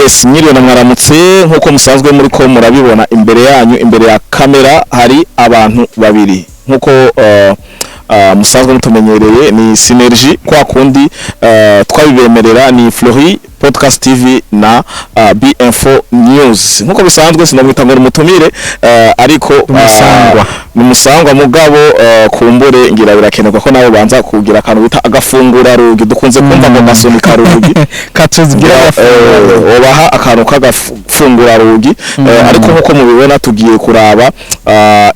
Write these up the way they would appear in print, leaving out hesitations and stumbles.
Yes, mwiriwe na mwaramutse. Nkuko musanzwe muri ko murabibona imbere yanyu, imbere ya kamera hari abantu babiri. Nkuko musanzwe mutumenyereye, ni Synergy kwa kundi twabibemerera, ni Fleury Podcast TV na B-Info News. Nkuko bisanzwe, sinamwita ngo umutumire, ariko Umusangwa. Ni umusangwa, mugabo kumbure ngira birakenerwa ko nawe banza kugira akantu bita agafungura rugi. Dukunze kumva ngo gasunika rugi. Katuzgira. Ubaha akantu k'agafungura rugi, ariko nkuko mubibona tugiye kuraba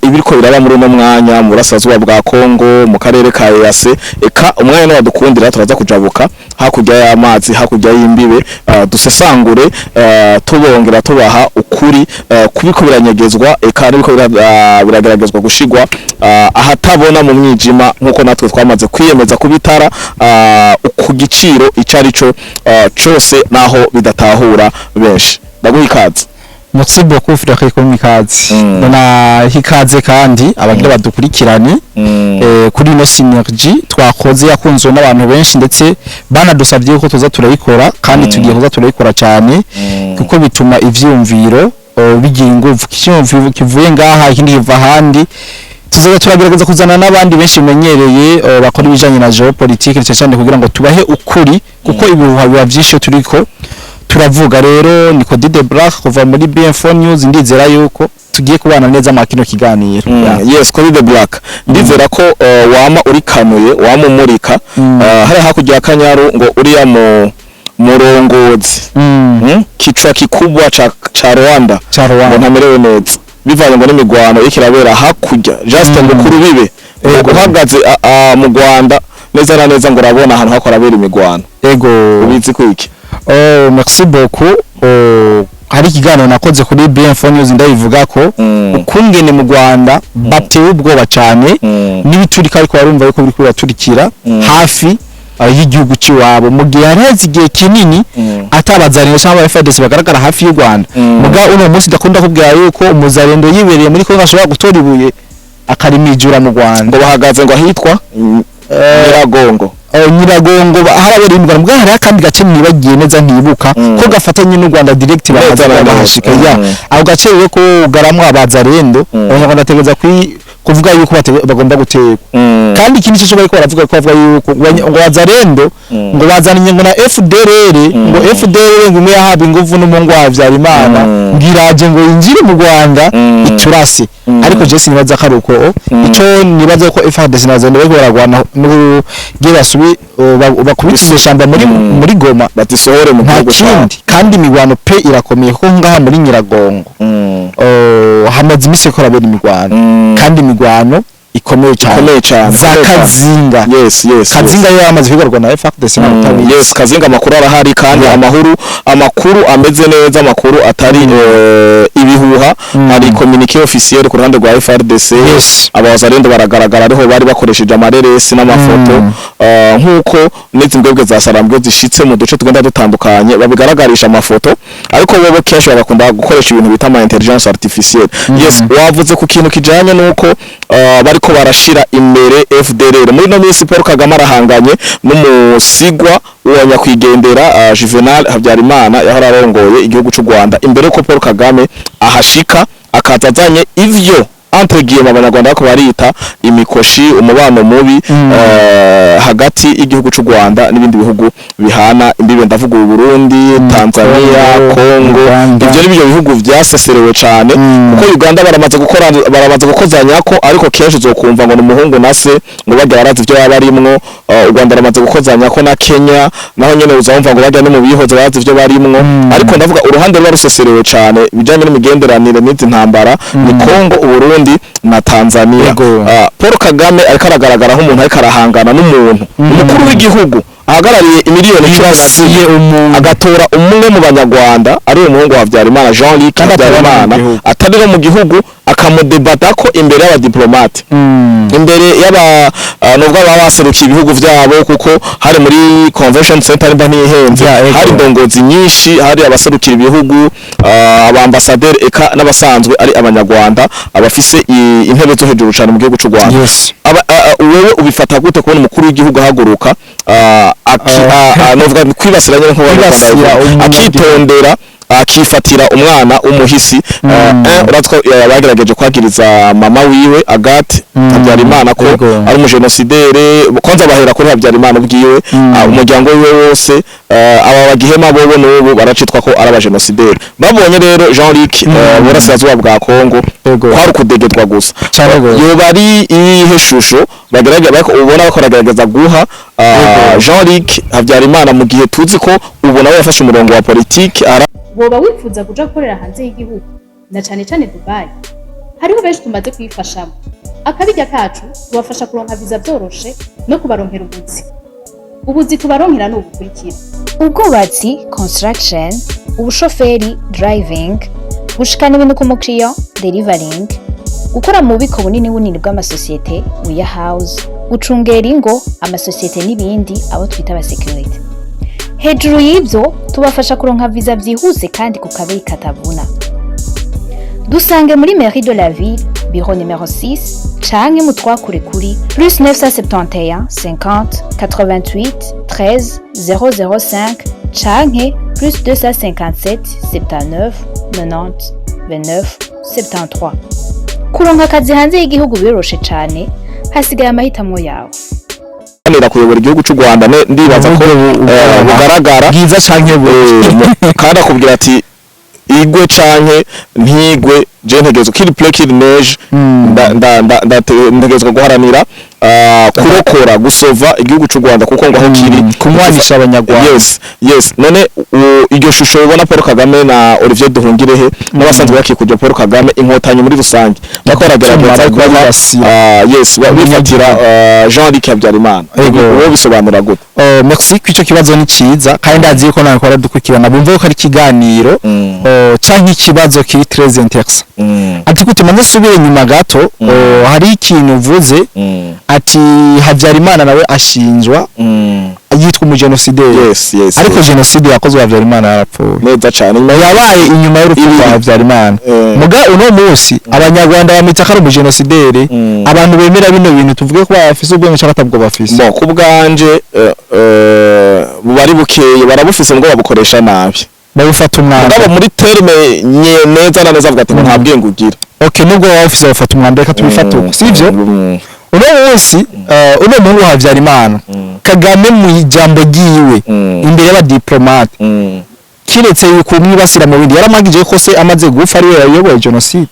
ibiriko biraba muri uno mwanya mu burasirazuba bwa Kongo, mu karere ka EAC. Eka umwanya n'abadukundira turaza kujabuka hakurya y'amazi, hakurya y'imbibe, dusesangure, tubongera tubaha ukuri kubiko biranyegezwa, eka n'ibiko birageragezwa gushigwa ahatabona mu mwijima, nkuko natwe twamaze kwiyemeza kubitara ku giciro ico ari cyo cose, naho bidatahura benshi. Ndaguha ikaze. Merci beaucoup, Frédéric, kumpa ikaze. Ndana ikaze kandi abagira badukurikirane kuri ino synergy twakoze yakunzwe n'abantu benshi, ndetse banadusabye ko tuza turayikora, kandi tugiye kuza turayikora cyane, kuko bituma ivyumviro bigira ingufu. Icyumviro kivuye ngaha, ikindi kiva ahandi. Tuzoza turagerageza kuzana n'abandi benshi bimenyereye, bakora ibijanye na géopolitique cyane cyane, kugira ngo tubahe ukuri, kuko ibihuha biba vyinshi iyo turiko turavuga. Rero ni Cody de Black kuva muri BM4 News. Ndizera yuko tugiye kubana neza mu kino kiganiro. Yeah. Yes, Cody the Black, ndizera ko wama urikanuye, wama umurika. Hari hakurya ya Kanyaru ngo uriya mu murongozi, Kichwa kikubwa ca Rwanda, Ca Rwanda. ngo ntamerewe neza bivanye ngo n'imigwano iriko irabera hakurya, just ngo ku rubibe, ngo uhagaze mu Rwanda neza na neza ngo urabona ahantu hako harabera imigwano. Ubizi kwiki? Oh, merci beaucoup. Oh, hari ikiganiro nakoze kuri BM4 News ndabivuga ko ukungene mu Rwanda batewe ubwoba cyane n'ibiturika, ariko barumva yuko biriko biraturikira hafi y'igihugu cy'iwabo, mu gihe hari haheze igihe kinini atabazarendo cyangwa aba FARDC bagaragara hafi y'u Rwanda. Muga uno munsi ndakunda kubwira yuko umuzarendo yibereye muri Kongo ashobora gutora ibuye akarimijura mu Rwanda. Ngo bahagaze ngo ahitwa Nyiragongo. Nyiragongo harabera imirwano, muga hariho akandi gace nibagiye neza, ntibuka ko gafatanye n'u Rwanda direct, Neza bakaza na neza. bahashika ya ako gace rero ko garamwo abazarendo. Abanyarwanda bategereza kuvuga yuko bagomba guterwa. Kandi ikindi cyo bariko baravuga, ko bavuga yuko ngo wazarendo ngo bazanye ngo na FDLR, ngo FDLR ngo imwe yahabwa ingufu n'umuhungu wa Habyarimana, ngo iraje ngo yinjire mu Rwanda iturase. Ariko je sinibaza ko ari uko. Ico nibaza ko FARDC na wazarendo bariko baragwana n'ugiye basubi bakubita inyeshamba muri Goma, batisohore mu nta gihugu cyabo. kindi. Kandi imigwano pe irakomeye, kuko ngaha muri Nyiragongo hamaze imisi ko harabera imigwano, kandi imigwano ikomeye cyane. Ikomeye cyane, za ikomeye cyane. Kazinga. Kazinga yo yamaze kwigarurwa na FARDC na mutabizi. Yes, Kazinga amakuru arahari, kandi amakuru ameze neza, amakuru atari ibihuha. Hari communiqué officiel ku ruhande rwa FARDC. Abazarendo baragaragara, ariho bari bakoresheje amareresi n'amafoto. Nkuko n'izi mbwebwe za Sarambwe zishitse mu duce tugenda dutandukanye babigaragarisha amafoto, ariko bobo kenshi bagakunda gukoresha ibintu bita ama intelligence artificielle. Yes, wavuze ku kintu kijanye nuko bariko barashira imbere FDLR. Muri no minsi Paul Kagame arahanganye n'umusigwa wa nyakwigendera Juvenal Habyarimana yahora arongoye igihugu cy'u Rwanda. Imbere ko Paul Kagame ahashika akaza azanye ivyo, entre guillemets, abanyarwanda bako barita imikoshi, umubano mubi hagati y'igihugu cy'u Rwanda n'ibindi bihugu bihana imbibe, ndavuga u Burundi, Tanzania, Congo, Congo. Uganda. Ivyo ni byo bihugu vyaseserewe cane, kuko Uganda baramaze gukora, baramaze gukozanya ko, ariko kenshi uzokumva ngo ni umuhungu na se, ngo bajya barazi ivyo baba barimwo. U Rwanda ramaze gukozanya ko na Kenya, naho nyene uzumva ngo bajya no mu bihoze bazi ivyo barimwo. Ariko ndavuga uruhande ruba ruseserewe cane bijanye n'imigenderanire n'izi ntambara ni Congo, Uburundi na Tanzania. Paul Kagame ariko aragaragara nk'umuntu ariko arahangana n'umuntu, umukuru w'igihugu ahagarariye imiliyoni cumi na Yibasiye zibiri, umuntu. Agatora umwe mu banyarwanda ari uwo muhungu wa Habyarimana, Jean Luc Kandi atari no mu Habyarimana, gihugu. atari no mu gihugu. Akamudebata ko imbere y'abadiplomate, imbere y'aba nubwo baba baserukiye ibihugu vyabo, kuko hari muri convention center nimba ntihenze, Ya, ego. hari indongozi nyinshi, hari abaserukira ibihugu, abambasaderi, eka n'abasanzwe ari abanyarwanda abafise intebe zo hejuru cyane mu gihugu cy'u Rwanda. Wewe ubifata gute kubona umukuru w'igihugu ahaguruka, novuga kwibasira nyene nk'abanyarwanda Kwibasira babivuga, umunyagihugu. Akitondera akifatira umwana w'umuhisi? Uratwo bagerageje kwagiriza mama wiwe Agathe Habyarimana ko ari umujenosidere. Kwanza bahera kuri Habyarimana ubwiwe, umuryango wiwe wose, aba bagihema bobo n'ubu baracitwa ko ari abajenosidere. Babonye rero Jean-Luc burasirazuba bwa Kongo, kwari ukudegedwa gusa. Cane gose. Yoba ari iyihe shusho bagerageza ubona bakoragerageza guha Jean-Luc Habyarimana, mu gihe tuzi ko ubu nawe yafashe umurongo wa politiki ara Woba wifuza kuja gukorera hanze y'igihugu, na cane cane Dubai? Hariho benshi tumaze kuyifashamo. Akabirya kacu, tubafasha kuronka viza vyoroshe no kubaronkera ubuzi. Ubuzi tubaronkera ni ubukurikira: ubwubatsi, construction, ubushoferi, driving, gushikana ibintu ku mukiriya, delivering, gukora mu bubiko bunini bunini bw'amasosiyete, warehouse, gucungera ingo, amasosiyete n'ibindi, abo twita abasekirite. Hejuru y'ibyo, tubafasha kuronka viza byihuse kandi ku kabeyi katavuna. Dusange muri mairie de la ville, bureau numéro 6, canke mutwakure kuri plus 971 50 88 13 005 canke plus 257 79 90 29 73. Kuronka akazi hanze y'igihugu biroroshe cane, hasigaye amahitamo yawe. Haranira kuyobora igihugu cy'u Rwanda, ndibaza ko Uburyo bugaragara bwiza canke bubi. Kandi akubwira ati igwe canke ntigwe, je ntegerezwa, qu'il pleuve qu'il neige, ntegerezwa guharanira kurokora, gusova igihugu cy'u Rwanda, kuko ngo aho kiri Kunywanisha abanyarwanda. Yes, none iryo shusho ubona Paul Kagame na Olivier Duhungirehe n'abasanzwe bakikuje Paul Kagame, inkotanyi muri rusange, bariko baragerageza bariko guha bibasira. Yes, bifatira Jean-Luc Habyarimana, wowe bisobanura gute? Merci ko icyo kibazo ni ciza, kandi ndazi yuko nawe kora dukurikirana bumve ko ari ikiganiro canke ikibazo kiri très intéressant. Ati gute? Manze subire inyuma gato. Hari ikintu uvuze, ati Habyarimana nawe ashinjwa, yitwa umujenosideri. Yes. Ariko jenoside yakozwe Habyarimana yarapfuye. Neza cane. Nyuma Yabaye inyuma y'urupfu rwa Habyarimana. Muga uno munsi abanyarwanda bamwita ko ari umujenosideri. Abantu bemera bino bintu, tuvuge ko bafise ubwenge canke atabwo bafise? Bo ku bwanje, bari bukeye barabufise ngo babukoresha nabi. Babufata umwanda. Mugabo muri terme nye neza na neza avuga ati ngo nta bwenge ugira. Okay, nubwo waba ufise bafata umwanda, reka tubifate uko, sivyo? Uno munsi uno muhungu wa Habyarimana, Kagame, mu ijambo ryiwe imbere y'abadiplomate, kiretse yuko umwibasira mu bindi, yaramagije ko se amaze gupfa ariwe yayoboye jenoside.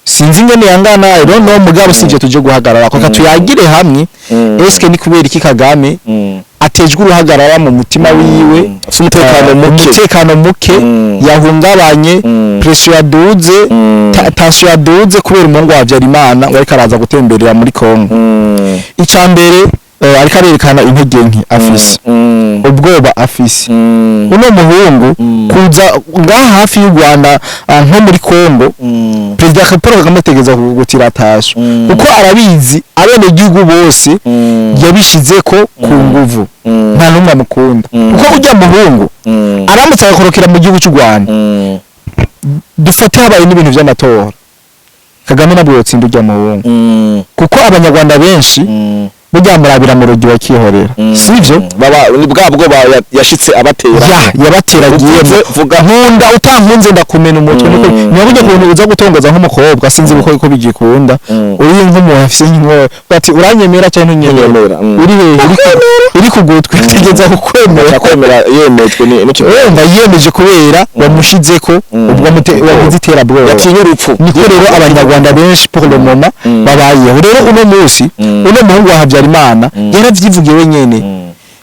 Sinzi ingene yangana, I don't know, mugabo sivyo tuje guhagarara ko tuyagire hamwe. Eske ni kubera iki Kagame atejwe uruhagarara mu mutima wiwe? Afise umutekano muke. Umutekano muke, yahungabanye, pression yaduze, tension yaduze kubera umuhungu wa Habyarimana wariko araza gutemberera muri Kongo. Ica mbere, ariko arerekana intege nke afise, ubwoba afise. Uno muhungu kuza ngaha hafi y'u Rwanda, nko muri Kongo, Perezida Paul Kagame ategereza gutira atasho, kuko arabizi abenegihugu bose yabishize ko ku nguvu, nta n'umwe amukunda, kuko ujya muhungu aramutse agakorokera mu gihugu cy'u Rwanda, dufate habaye n'ibintu by'amatora, Kagame nabwo yotsinda ujya muhungu, kuko abanyarwanda benshi burya murabira mu rugi bakihorera, sivyo? Baba ni bwa bwoba yashitse abatera. Ya yabateragiyemo. Uvuze, vuga. Nkunda utankunze ndakumena umutwe. Niko niyo burya kuntu uza gutongoza nk'umukobwa, sinzi uko bigikunda, uri nk'umuntu afise nk'inkoyo, ati uranyemera cyangwa ntunyemera? Ntunyemera. Uri hehe? Uri ku gutwi, utegeza kukwemera. Kwemera yemejwe ni n'icyo. Wumva yiyemeje kubera wamushizeko ubwo wagize iterabwoba. Yatinye urupfu. Niko rero abanyarwanda benshi pour le moment babayeho. Rero uno munsi uno muhungu wa Habyarimana yaravyivugiye wenyene,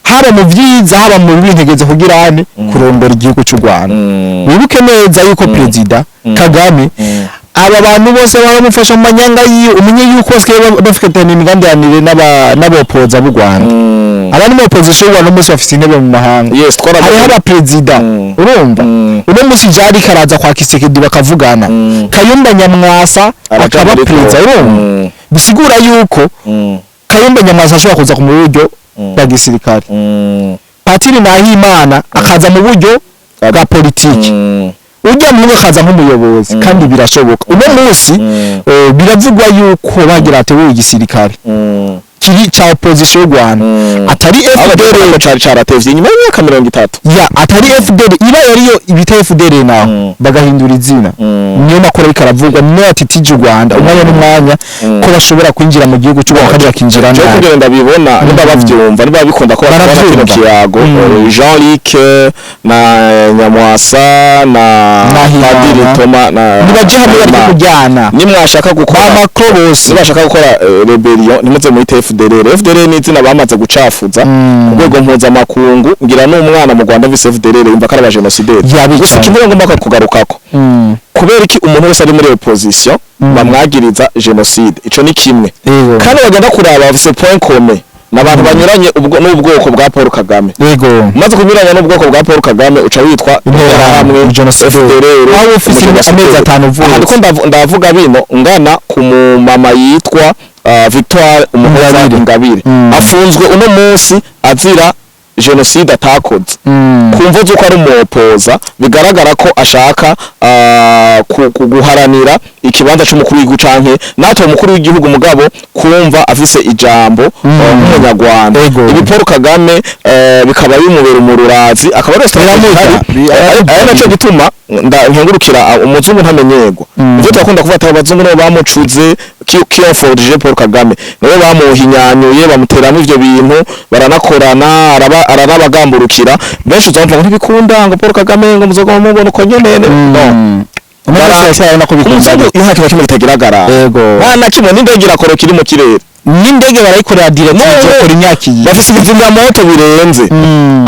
haba mu vyiza haba mu bibi, ntegeze kugira ane kurongora igihugu cy'u Rwanda. Wibuke neza yuko Perezida Kagame Aba bantu bose baramufasha mu manyanga yiwe. Umenye yuko basigaye bafitanye imigambiranire n'abopoza b'u Rwanda. Abari mu opposition y'u Rwanda uno munsi bafite intebe mu mahanga. Yes, twaravuze. Hariho abaperezida. Urumva, uno munsi Jari karaza kwa Kisekedi bakavugana. Kayumba Nyamwasa Araja akaba muri perezida. Urumva, bisigura yuko Kayumba Nyamwasa ashobora kuza ku buryo bwa gisirikare, Patiri Nahimana akaza mu buryo bwa politiki, ujya muhungu akaza nk'umuyobozi. Kandi birashoboka. Uno munsi biravugwa yuko bagira hateguwe igisirikare kiri ca opposition y'u Rwanda, atari FDR FDR. Cari caratevye inyuma y'imyaka 30. Ya, atari FDR, iba yariyo ibita FDR naho bagahindura izina. Niyo makuru ariko aravugwa, niyo yatitije u Rwanda umwanya n'umwanya ko bashobora kwinjira mu gihugu cy'u Rwanda kandi bakinjira Jewe nabi. kugira ndabibona, niba bavyumva, niba bikunda ko bakora kino Baravyumva. kiyago, Jean Luc na Nyamwasa na Nahimana. Padiri Toma na Nibaje hamwe bareke Nahimana. kujyana. Nimwashaka gukora Ba Macron bose. Nibashaka gukora rébellion, ntimuze muhite FDLR. FDLR ni izina bamaze gucafuza ku rwego mpuzamakungu. Ngira n'umwana mu Rwanda vise FDLR yumva ko ari abajenosideri. Yabicaye. Gusa kimwe ngomba kugarukako, kubera iki umuntu wese ari muri opposition bamwagiriza génocide? Ico ni kimwe. Kandi bagenda kuraba bafise point commun n'abantu banyuranye ubwo n'ubwoko bwa Paul Kagame. Umaze kunyuranya n'ubwoko bwa Paul Kagame, uca witwa Interahamwe, Interahamwe, FDLR, Aho ufise umujenosideri. amezi 5 uvutse. Aha ndiko ndavuga bino ngana ku mumama yitwa Victoire Umuhoza Ingabire. Ingabire. Afunzwe uno munsi azira génocide atakoze, ku mvo z'uko ari umuopoza, bigaragara ko ashaka guharanira ikibanza c'umukuru w'igihugu canke natwe umukuru w'igihugu, mugabo kumva afise ijambo nk'umunyarwanda. Ibi Paul Kagame bikaba bimubera umururazi, akaba ari Biramurya. ari naco gituma nkengurukira umuzungu ntamenyerwa. Ivyo turakunda kuvuga ati abazungu nibo bamucuze, qui ont forgé Paul Kagame, nibo bamuhinyanyuye, bamuteramo ivyo bintu, baranakorana, aranabagamburukira. Benshi uzumva ngo ntibikunda, ngo Paul Kagame ngo muzogoma mubona uko nyene. No. Umuntu wese arabona ko bikunda. Umuzungu iyo nta kintu kimwe kitagira. Nta na kimwe, n'indege irakoroka iri mu kirere. N'indege barayikorera direct, izokora imyaka iyi. Bafise ibizimyamoto birenze.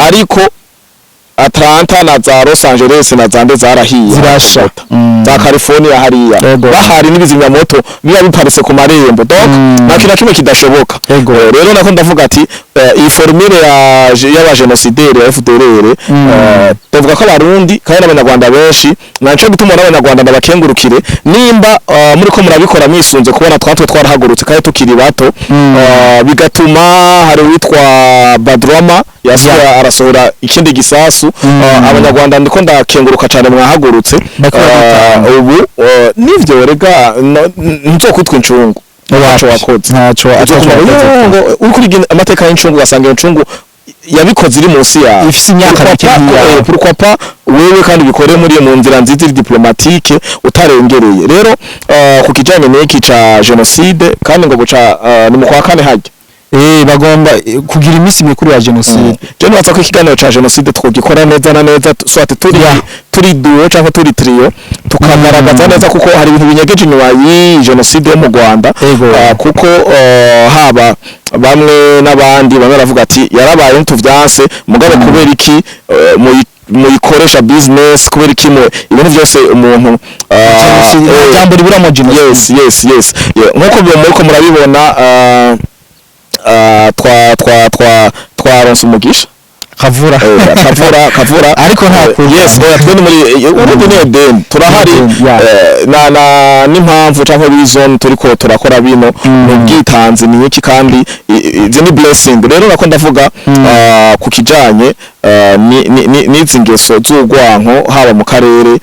Ariko Atlanta na za Los Angeles na za nde zarahiye. Zirasha. Za California hariya bahari n'ibizimyamoto biba biparitse ku marembo. Donc nta kintu na kimwe kidashoboka. Rero nako ndavuga ati iyi formule ya y'abajenosideri ya FDLR, ndavuga ko abarundi kandi n'abanyarwanda benshi, naco gituma n'abanyarwanda ndabakengurukire nimba muriko murabikora mwisunze kubona twatwe twarahagurutse kandi tukiri bato, bigatuma hari uwitwa Badrama yasuye arasohora ikindi gisasu. Abanyarwanda ndiko ndakenguruka cyane, mwahagurutse. Bariko barabitanga. Ubu nivyo rega ntuzokwitwa incungu ntaco wakoze. Ntaco Uzokumva wakoze. ngo ngo uriko uriga amateka y'incungu, ugasanga iyo ncungu yabikoze iri munsi yawe. Ifise imyaka Pourquoi mike pas, nk'iyawe. Pourquoi pas wewe kandi ubikore muri mu nzira nziza iri diplomatique utarengereye. Rero ku kijanye n'iki ca génocide, kandi ngo buca ni mu kwa kane hajya. Bagomba kugira iminsi mikuru ya génocide. Je nibaza ko ikiganiro ca génocide twogikora neza na neza, soit turi turi duo canke turi trio, tukagaragaza neza, kuko hari ibintu binyegeje inyuma y'iyi génocide yo mu Rwanda. Kuko haba bamwe n'abandi, bamwe baravuga ati yarabaye ntituvyanse, mugabo kubera iki muyikoresha business? Kubera iki ibintu byose umuntu Génocide, jambo riburamo génocide. Yes, yeah. Nkuko muriko murabibona, twa twa twa twaronse umugisha. Kavura. Kavura, kavura. Ariko nta kure. Yes, oya, twe ni muri urundi ni Eden, turahari. Eden, yeah. Na n'impamvu canke reason turiko turakora bino ni ubwitanzi, ni iki, kandi izi ni blessing. Rero nako ndavuga ku kijanye n'izi ngeso z'urwanko haba mu karere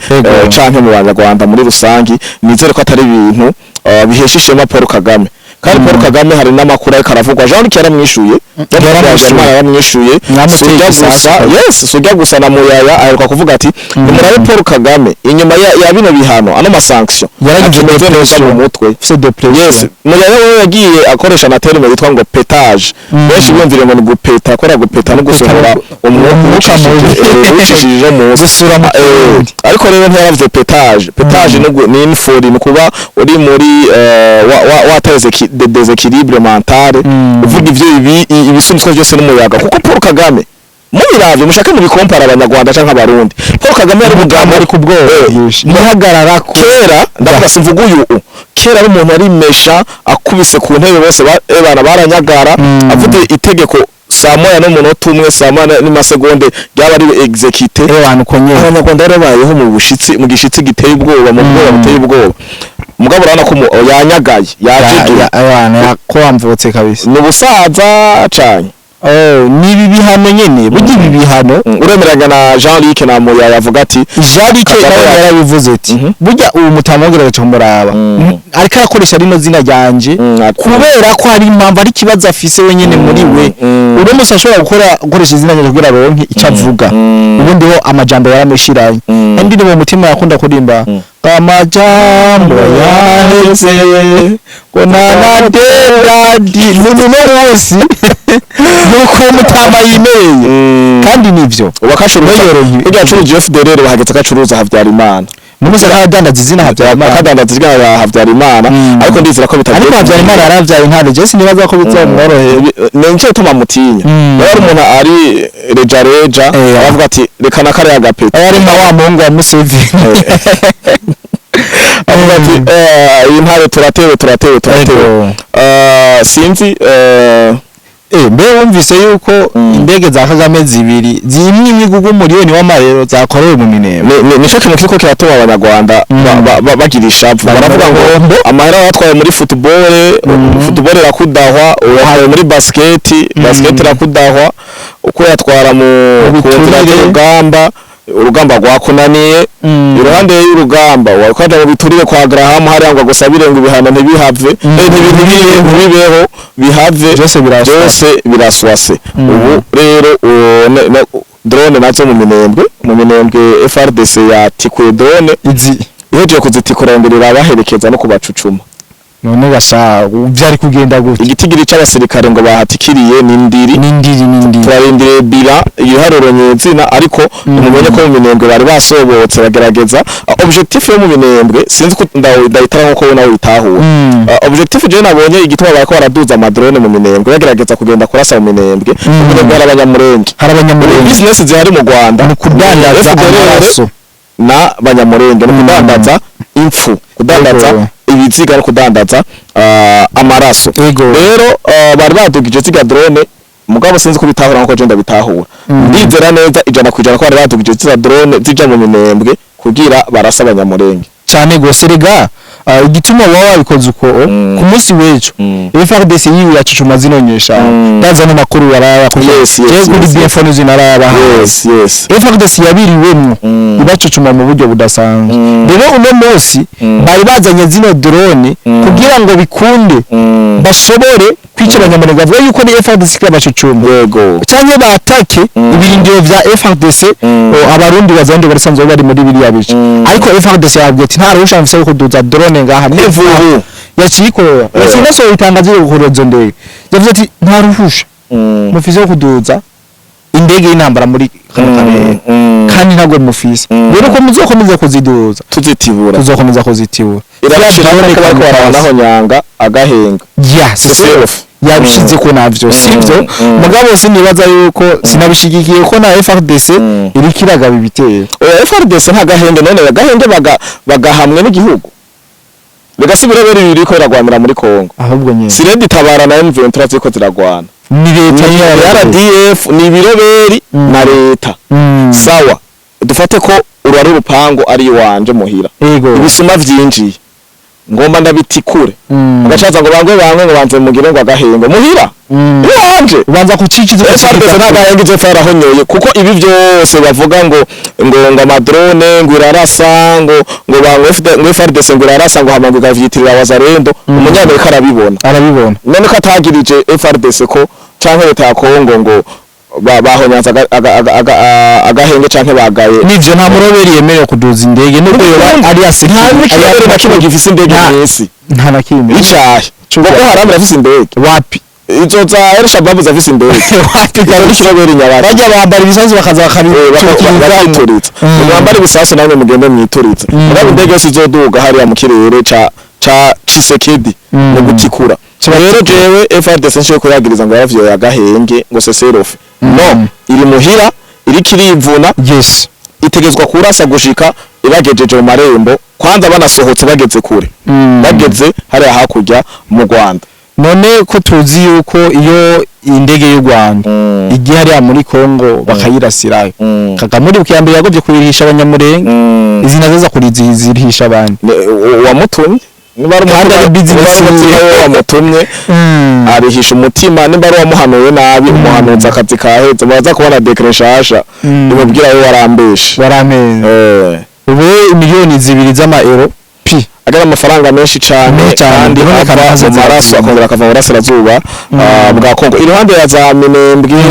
canke mu banyarwanda muri rusangi, nizere ko atari ibintu bihesha ishema Paul Kagame. Kandi Paul Kagame hari n'amakuru ariko aravugwa, Jean Luc yaramwishuye. Yaramwishuye. Yaramwishuye. Namuteye Sujya igisasu. gusa, yes, sujya gusa na Muyaya aheruka kuvuga ati nimurabe Paul Kagame inyuma ya bino bihano, ano ma sanction, Yaragize akimeze neza depression. mu mutwe. Ufise depression. Yes, Muyaya we yagiye akoresha na terme yitwa ngo pétage. Benshi biyumvire ngo ni gupeta, akora gupeta no gusohora umwuka Umwuka mubi. Uwicishije munsi. Gusura mu kirundi. Ariko rero ntiyaravuze pétage. Pétage ni infori, ni kuba uri muri wateze déséquilibre mental, uvuga ivyo ibisunikwa byose n'umuyaga, kuko Paul Kagame Mubiravye, mushake mubikompara Abanyarwanda canke Abarundi, Paul Kagame yari umugambo ari ku bwoba bwinshi ntihagarara ko. Kera, ndavuga, simvuga uyu, kera ari umuntu arimesha akubise ku ntebe bose bana baranyagara. Avuze itegeko saa 1:01, saa 1 n'amasegonde ryaba ari exécuté. Abantu uko nyene. Abanyarwanda barabayeho mu bushitsi, mu gishitsi giteye ubwoba, mu bwoba buteye ubwoba. Mugabo urabona ko yanyagaye, yajigiye. Abantu ko wamvutse kabisa. Ni ubusaza cane. Oh, ni ibi bihano nyene, burya ibi bihano. Uremeranya na Jean Luc na Moya yavuga ati Jean-Luc Kagame nawe yarabivuze ati burya uwo mutama wongerageje kumuraba, ariko arakoresha rino zina ryanje kubera ko hari impamvu, ari ikibazo afise wenyene muri we. Uno musi ashobora gukoresha izina ryanje kugira aronke icyo avuga. Ubundi ho amajambo yaramushiranye. Kandi ni mu mutima yakunda kurimba amajambo yaheze ngo nanadedadi ni no munsi nuko mutama yimereye. Kandi nivyo. Ubu akacuruza. Ntiyoronke. Burya acuruje FDLR, bahageze akacuruza Habyarimana. Numunsi akadandaza izina Habyarimana. Akadandaza izina ya Habyarimana. Ariko ndizera ko bitagiye. Ariko Habyarimana yaravyaye intare, je sinibaza ko bizomworohera. Ni nicyo gituma mutinya. Rero ari umuntu ari reja reja, aravuga ati reka na kariya gapeti. Ari nka wa muhungu wa Museveni. Avuga ati iyi ntare turatewe, turatewe, turatewe. Ego. Sinzi. Mbe wumvise yuko indege za Kagame zibiri zimwe imwe igurwa umuriyoni w'amayero zakorewe mu Minembwe? Nico kintu kiriko kiratuma Abanyarwanda bagira ishavu. Baravuga ngo amahera batwaye muri football, football irakudahwa, uyatwaye muri basket, basket irakudahwa, uko yatwara mu Mu ku nzira biturire. z'urugamba, urugamba rwakunaniye. Iruhande y'urugamba wakaja mu biturire kwa Graham hariya ngo agusabire ngo ibihano ntibihave, ntibibeho, bihave. Byose biraswase. Byose biraswase. Ubu rero drone nazo mu Minembwe, mu Minembwe FARDC yatikuye drone. Izi ihejeje kuzitikura mbere irabaherekeza no kubacucuma. None gasha vyari kugenda gute? Igitigiri c'abasirikare ngo bahatikiriye ni ndiri. N'indiri, n'indiri. Turarindiriye bila ibiharuro nyezina, ariko mumenye ko mu Minembwe bari basobotse bagerageza. Objectif yo mu Minembwe, sinzi ko ndayitara nkuko wowe nawe uyitahura. Objectif je nabonye igituma bariko baraduza amadrone mu Minembwe, bagerageza kugenda kurasa mu Minembwe, mu Minembwe hari Abanyamurenge. Hari Abanyamurenge. Business zihari mu Rwanda ni kudandaza FDLR amaraso. na Banyamurenge, no kudandaza impfu, kudandaza ibiziga no kudandaza amaraso. Rero bari badugije ziga drone, mugabo sinzi ko bitahura nkuko je ndabitahura. Ndizera neza 100% ko bari badugije ziga drone zija mu Minembwe kugira barasa Abanyamurenge. Cyane gose rega. Igituma waba wabikoze uko, ku munsi w'ejo FARDC yiwe yacucuma zino nyeshamba. Ndaza n'amakuru yaraya kuri kuri BF News naraba. FARDC yabiriwemwo ibacucuma mu buryo budasanzwe. Rero uno munsi bari bazanye zino drone kugira ngo bikunde bashobore kwica Abanyamurenge, bavuga yuko ni FARDC yabacucuma canke batake ibirindiro vya FARDC. Abarundi bazandi barasanzwe bari muri biriya bice. Ariko FARDC yabwiye ati nta ruhusha mfise rwo kuduza drone ngaha. Ivubu. Yaciye ikorera, yaciye inasohora itangazo ryo gukorera izo ndege. Yavuze ati nta ruhusha mufise rwo kuduza indege y'intambara muri kano karere, kandi ntabwo mufise. Rero ko muzokomeza kuziduza, tuzitibura, tuzokomeza kuzitibura. Irabashira ko bariko barabanaho nyanga agahenga. Yes. Self. Yabishize ko navyo sivyo. Mugabo sinibaza yuko sinabishigikiye ko na FARDC iriko iragaba ibitero. Oya, FARDC nta gahenge. None agahenge bagahamwe n'igihugu, bigasubira rero biriko biragwanira muri Kongo. Ahubwo nyene Si RED Tabara na M23 ziriko ziragwana, ni leta. Ni RDF, ni ibiroberi na leta. Sawa, dufate ko uru ari urupangu, ari iwanje muhira. Ibisuma vyinjiye, ngomba ndabitikure. Ugacaza ngo bangwe bangwe ngo banze mugire ngo agahenge muhira iwanje. Ubanza kucikiza. FARDC nta gahenge izopfa yarahonyoye, kuko ibi byose bavuga ngo amadrone ngo irarasa, ngo bangwe ngo FARDC ngo irarasa, ngo hama ngo ikavyitirira Wazalendo, umunyamerika arabibona. Arabibona. None ko atagirije FARDC ko canke leta ya Kongo ngo bahonyanze agahenge canke bagaye? Nivyo, nta muroberi yemerewe kuduza indege nubwo yoba ari ya Nta n'ikirere na kimwe gifise indege mw'isi. Nta na kimwe. Icahe Boko Haram irafise indege? Wapi. Izo za El Shabab zafise indege? Wapi. Izo n'ikiroberi nyabaki. Bajya bambara ibisasu bakaza bakituritsa. Mwambare ibisasu namwe mugende mwituritse. Mugabo indege yose izoduga hariya mu kirere ca Tshisekedi mu gutikura. Rero jewe FARDC nshoye kuyagiriza ngo yaravyoye agahenge ngo cessez-le-feu. No iri muhira, iriko irivuna. Itegezwa kurasa gushika ibagejeje mu marembo, kwanza banasohotse bageze kure, bageze hariya hakurya mu Rwanda. None ko tuzi yuko iyo indege y'u Rwanda igiye hariya muri Kongo bakayirasirayo, Kagame uri ya mbere yagobye kurihisha Abanyamurenge, izi nazo za kurizihisha abandi. Uwamutumye niba ari Kandi ari umutima, business niba ari umutima we wamutumye, arihisha umutima. Nimba ari uwamuhanuye nabi, umuhanuzi akazi kahetse, baza kubona décret nshasha imubwira we warambeshe. Warampenze. Ubu 2 miliyoni z'amaero pi. Agera amafaranga menshi cane. Menshi cane, kandi biboneka ava nkazo mu maraso, zirazinze. akongera akava mu burasirazuba bwa Kongo, iruhande ya za Minembwe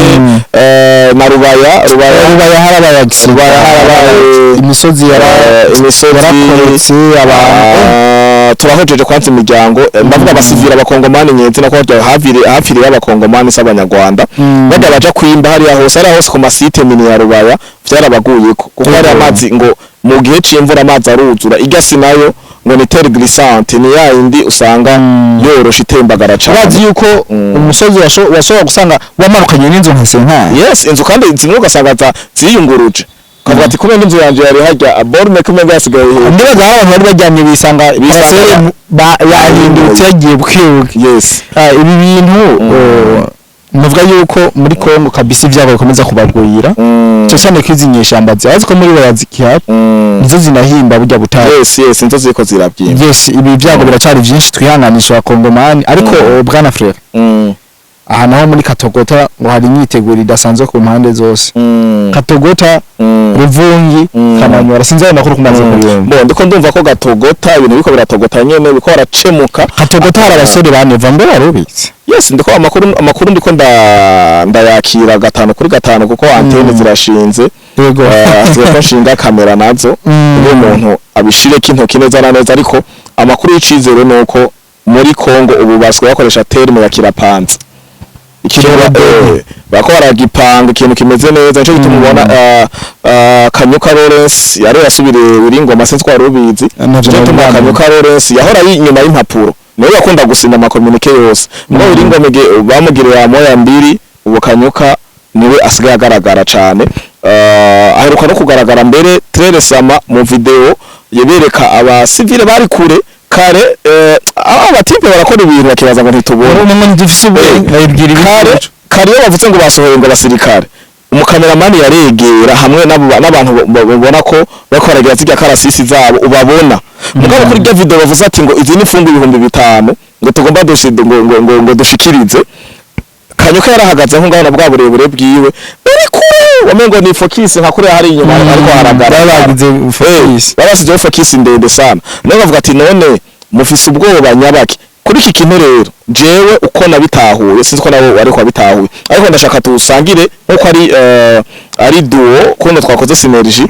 na Rubaya. Rubaya. Rubaya harabaye accident. Rubaya harabaye imisozi yara imisozi yarakorotse abantu. Turahojeje kwanza imiryango, ndavuga abasivira abakongomani nyenzi nako harya hafiriye abakongomani s'abanyarwanda. Bajya baja kwimba hariya hose ku ma sites miniers ya Rubaya, vyarabaguyeko kuko hari amazi ngo mu gihe c'imvura amazi aruzura. Irya si nayo ngo ni terre glissante, ni ya yindi usanga yoroshe, itembagara cane. Urazi yuko umusozi washobora gusanga wamanukanye n'inzu nka senkari. Yes, inzu kandi zimwe ugasanga ziyunguruje, ukavuga ati kubera inzu yanje yari harya borne kumwe yasigaye hejuru. Ndibaza hari abantu bari baryamye bisanga parcelle yahindutse, yagiye bukebuke. Ibi bintu, nuvuga yuko muri Kongo kabisa ibyago bikomeza kubagwira, cyane cyane ko izi nyeshyamba zibazi ko muri barazikihari, nizo zinahimba burya butare. Yes, inzo ziriko zirabyimba. Yes, ibi byago biracyari byinshi, twihanganisha abakongomani. Ariko bwana Frere, aha naho muri Katogota ngo hari imyiteguro idasanzwe ku mpande zose. Katogota, Ruvungi, Kamanyora, sinzi ayo makuru kumaze kuyumva. Bo ndiko ndumva ko Gatogota ibintu biriko biratogota nyene, biriko baracemuka. Katogota hari abasore baneva, mbe warubitse? Yes, ndiko amakuru ndiko ndayakira gatanu kuri gatanu, kuko antene zirashinze. Ziriko nshinga kamera nazo iyo umuntu abishireko intoki neza na neza. Ariko amakuru y'icizere nuko muri Kongo ubu basigaye bakoresha terme ya kirapanze ikintu bako baragipanga ikintu kimeze neza. Nico gituma ubona Kanyuka Lawrence yari yasubiriye Wiringoma, sinzi ko wari ubizi. Navyo. Nico gituma nabibonye. Kanyuka Lawrence yahora ari inyuma y'impapuro, niwe yakunda gusinya ama communiqués yose. Muri Wiringoma bamugiriye moya mbiri, ubu Kanyuka niwe asigaye agaragara cane. Aheruka no kugaragara mbere très récemment mu video yebereka abasivile bari kure kare. Aba ba types barakora ibintu bakibaza ngo ntitubona. Ubu ngo dufise ubwenge babibwira. Kare ibikoresho. Kare iyo bavuze ngo basohoye ngo abasirikare, umukameramani yaregera hamwe n'abantu babona ko bariko baragira zirya karasisi zabo ubabona. Mugabo kuri irya video bavuze ati ngo izi ni imfungwa 5000 ngo tugomba dushide ngo dushikirize, Kanyuka yarahagaze nko ngaho na bwa burebure bwiwe uri kure, wamengo ni focus nka kure hari inyuma, ariko haragaragara. Babagize focus. Babasizeho focus ndende sana, nawe bavuga ati none mufise ubwoba nyabaki kuri iki kintu? Rero jewe uko nabitahuye, sinzi ko nabo ariko wabitahuye, ariko ndashaka tuwusangire nkuko ari duo kuno twakoze synergie.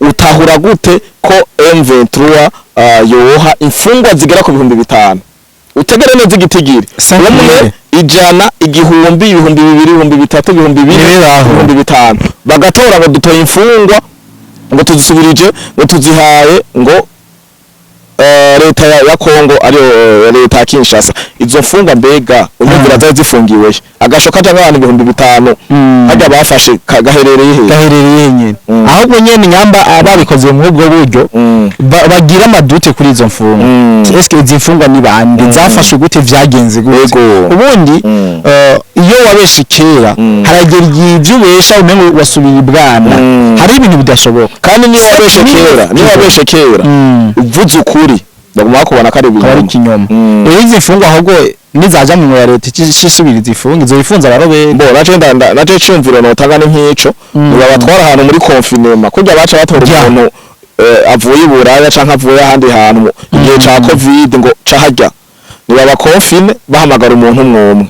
Utahura gute ko M23 yoha imfungwa zigera ku 5000? Utegere neza igitigiri. Cinq umwe, mille. 100, 1000, 2000, 3000, 4000, Ntibibaho. 5000, bagatora ngo dutoye imfungwa, ngo tuzisubirije, ngo tuzihaye ngo leta ya Kongo, ariyo leta ya Kinshasa. Izo mfungwa mbega unyumvira zari zifungiwe he? Agasho kaja nk'abantu 5000 hajya bafashe gaherereye he? Gaherereye nyene. Ahubwo nyene nyamba ababikoze muri ubwo buryo, bagira ama doutes kuri izo mfungwa. Eske izi mfungwa ni bande? Zafashwe gute? Vyagenze gute? Ubundi iyo wabeshe kera, haragera igihe ivyo ubesha umengo wasubiye ibwana. Hari ibintu bidashoboka. Kandi niyo wabeshe kera, niyo wabeshe kera, uvuze ukuri baguma bakubona ko ari akaba ari ibinyoma. ikinyoma. Rero izi mfungwa ahubwo nizaja mu ya leta isubiriza ifunga, izo ifunze abarobere. Bo naje naje ciyumviro notanga ni nk'ico: babatwara ahantu muri confinement kurya baca batora umuntu avuye i Buraya canke avuye ahandi hantu igihe ca Covid, ngo caharya nibaba confine, bahamagara umuntu umwe umwe,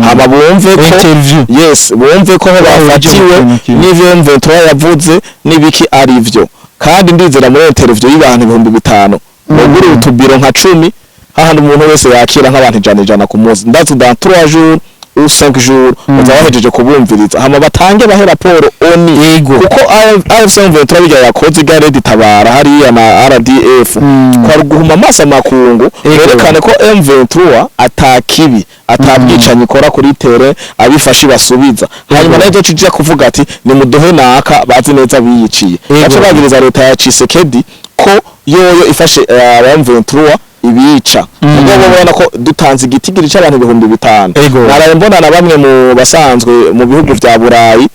hama bumve ko Interview. Yes, bumve ko aho bafatiwe n'ivyo M23 yavuze n'ibiki ari vyo. Kandi ndizera muri interview y'abantu 5000, mugure utubiro nka 10 hahandi umuntu wese yakira nk'abantu 100 100 ku munsi, ndazi dans 3 jours ou 5 jours bazaba bahejeje kubumviriza, hama batange bahe raporo ONU. Kuko AFC M23 bijya yakoze igare Red Tabara hariya na RDF kwari guhuma amaso amakungu, berekane ko M23 atakibi, atabwicanyi ikora kuri terrain, abifashe basubiza. Hanyuma nayo cija kuvuga ati nimuduhe naka bazi neza biyiciye. Baca bagiriza leta ya Tshisekedi ko yoyo ifashe aba M23 ibica. Ubwo babona ko dutanze igitigiri c'abantu 5000. Naraye mbona na bamwe mu basanzwe mu bihugu vya Burayi,